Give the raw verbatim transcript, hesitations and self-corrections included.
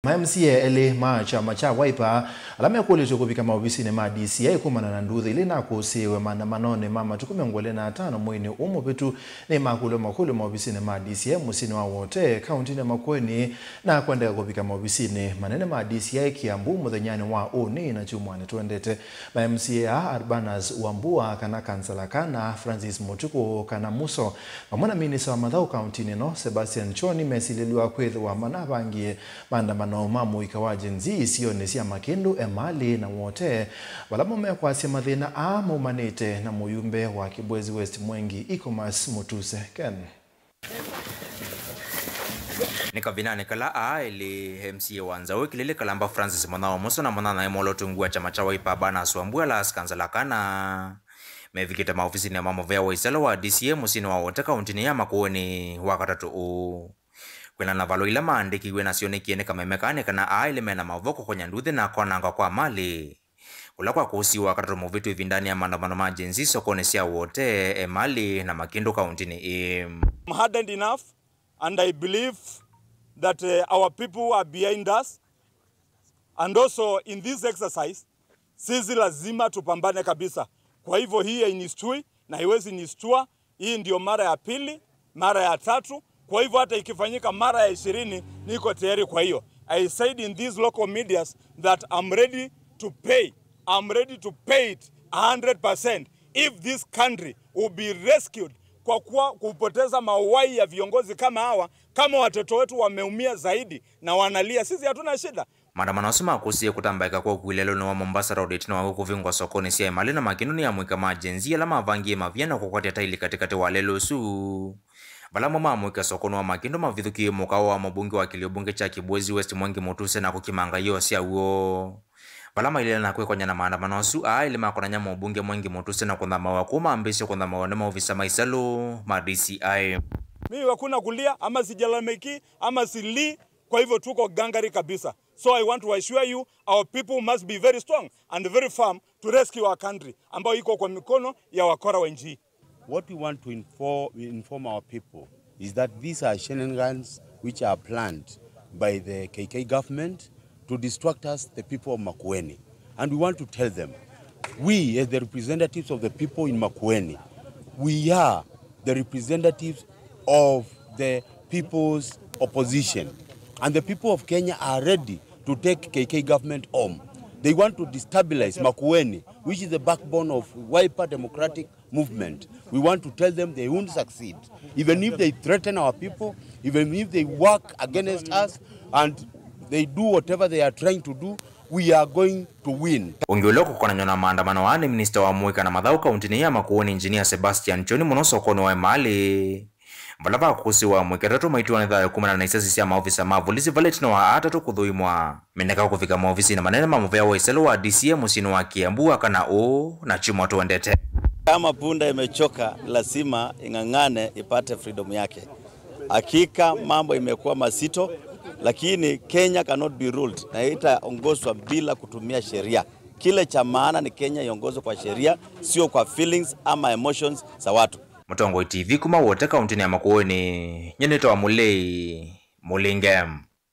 Ma M C A elĩ ma kyama kya Wiper, ala mekũlĩtw'e kũvika maovisinĩ ma D C I kumana na nduthi ila inakũsĩĩwe maandamanonĩ ma matukũ mĩongo ĩlĩ na atano mweinĩ ũũ mũvĩtu, nĩmakũlw'a makũlyo maovisinĩ ma D C I mũsyĩnĩ wa Wote, kauntinĩ ya Makueni, na kwendeka kũvika maovisinĩ manene ma D C I Kiambu mũthenyanĩ wa ũnĩ na kyumwanĩ twendete. Ma M C A aa, Urbanus Wambua kana Kansala Kana, Francis Mutuku kana Muso, vamwe na minista wa mathaũ kauntinĩ ĩno, Sebastian Choni, mesilĩlw'a kwĩthĩwa manavangie maandamano ma mũika wa Gen Z isionĩ sya Makindu, Emali na Wote, vala mo mekwasya mathĩna aa maumanĩte na mũyumbe wa Kibwezi West Mwengi, Ecomas Mutuse. Ken. Nĩ kavindanĩ kala aa elĩ, M C A wa Nzaũ Ĩkilĩlĩ Kalamba Francis Mũnao Mũso na mũnyanyae mwolootu ngũa kyama kya Wiper Urbanus Wambua Last Kansala Kana mevikĩte maovisinĩ ma mũvea wa ĩselo wa D C I mũsyĩnĩ wa Wote kauntinĩ ya Makueni Wakatatũ ũũ. Kwĩanana na valũa ila maandĩkiw'e nasyo nĩ kĩene kameme kana aa elĩ mena mavoko kũnya nduthi na kwanangwa kwa malĩ kũla kwakũsiwe Wakatatũ mũvĩtu ĩvindanĩ ya maandamano ma Gen Z sokonĩ sya Wote, Emali na Makindu kauntinĩ ĩĩ. I'm hardened enough and I believe that, uh, our people are behind us, and also in this exercise sisi lazima tupambane kabisa. Kwa hivyo hii hainishtui na haiwezi nishtua. Hii ndio mara ya pili, mara ya tatu. Kwa hivyo hata ikifanyika mara ya ishirini, niko tayari. Kwa hiyo, I said in these local medias that I'm ready to pay. I'm ready to pay it a hundred percent if this country will be rescued, kwa kuwa kupoteza mauai ya viongozi kama hawa, kama watoto wetu wameumia zaidi na wanalia, sisi hatuna shida. Maandamano asu makũsie kũtambaĩka kwa ũkui lelũnĩ wa Mombasa Road ĩtina wa kũvingwa sokonĩ sya Emali na Makindu nĩ amũika ma Gen Z ala mavangie mavia na kũkwatya taili katĩkatĩ wa lelũ ũsu. Vala amwe ma amũika sokonĩ wa Makindu mavithũkie mũkawa wa mũmbunge wa kĩlio mbunge kya Kibwezi West Mwengi Mutuse na kũkimanga ioo syaw'o. Vala mailile na kwĩkonya na maandamano asu, aa elĩ makonany'a mũmbunge Mwengi Mutuse na kũthamawa kũu mambĩĩsye kũthamawa nĩ maovisa ma ĩselo ma D C I. Mimi hakuna kulia ama silalamiki ama silii, kwa hivyo tuko gangari kabisa. So I want to assure you, our people must be very strong and very firm to rescue our country ambayo iko kwa mikono ya wakora wa nchi hii. What we want to info-, inform our people is that these are shenanigans which are planned by the K K government to distract us, the people of Makueni. And we want to tell them, we as the representatives of the people in Makueni, we are the representatives of the people's opposition. And the people of Kenya are ready to take K K government home. They want to destabilize Makueni, which is the backbone of Wiper Democratic Movement. We want to tell them they won't succeed. Even if they threaten our people, even if they work against us, and they do whatever they are trying to do, we are going to win. Ũngĩ ũla ũkũkonany'a na maandamano aa nĩ minista wa mũika na mathaũ kauntinĩ ya Makueni, Engineer Sebastian Choni, mũno sokonĩ wa Emali, vala vakũsiwe amũika atatũ maitiwa nĩ thayũ kumana na isasi sya maovisa ma volisi vala ĩtina wa atatũ kũthũimwa meneka kũvika maovisinĩ manene ma mũvea wa ĩselo wa D C I mũsyĩnĩ wa Kiambu wakana ũũ na kyumwa twendete. Kama punda imechoka, lazima ing'ang'ane ipate freedom yake. Hakika mambo imekuwa mazito, lakini Kenya cannot be ruled na itaongozwa bila kutumia sheria. Kile cha maana ni Kenya iongozwe kwa sheria, sio kwa feelings ama emotions za watu. Mũtongoi T V kuma Wote kauntinĩ ya Makueni, nyie nĩtawa Mũlei Mũlinge.